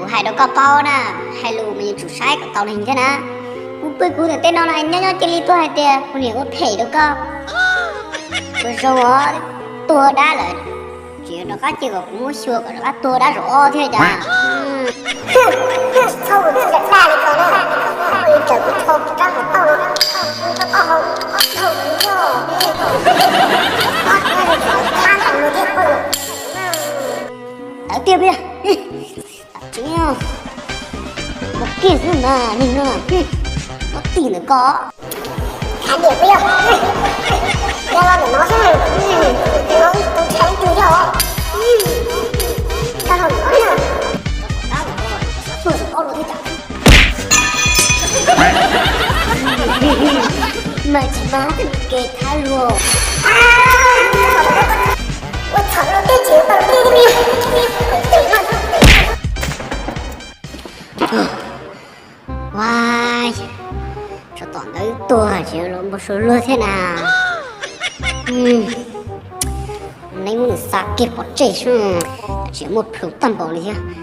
Kuv hais rau koj paub na, hais lus mas yuav tsum saib kom tau neeg thiab na. Kuv pw kuv ntawm tej no na, nyob nyob cia li tuaj hais tias kuv niam ua phem rau koj. Ua zoo os, tuag dab lawm, tseem yuav rov qab cia kom kuv muab xyuas kom rov qab tuag dab zaum ob thiab cas. Tsis txhob ua txij daj daj li ko na, koj yuav raws kuv rho rab hneev taub no, koj haus ob tug noj, ob tug noj thiab koj. Tawv tiag tiag. Tam sim no, mus kiag xwb mas neeg no, ob tij ntawm koj. Khav diam puas yog? Yog los ntawm no xwb, no tus ntshai tus yog. Koj los ntawm no na. Tuaj tus ob los thiab cas. Mas tsis mas tej kev thab luag. Ua txhaum rau tej tsev tau tej. Ua, tsov tom ntawd tuag tseem los npau suav luag thiab na. Neb muab nws xa kiag pov tseg, tseem muaj plhus tag npaum li thiab.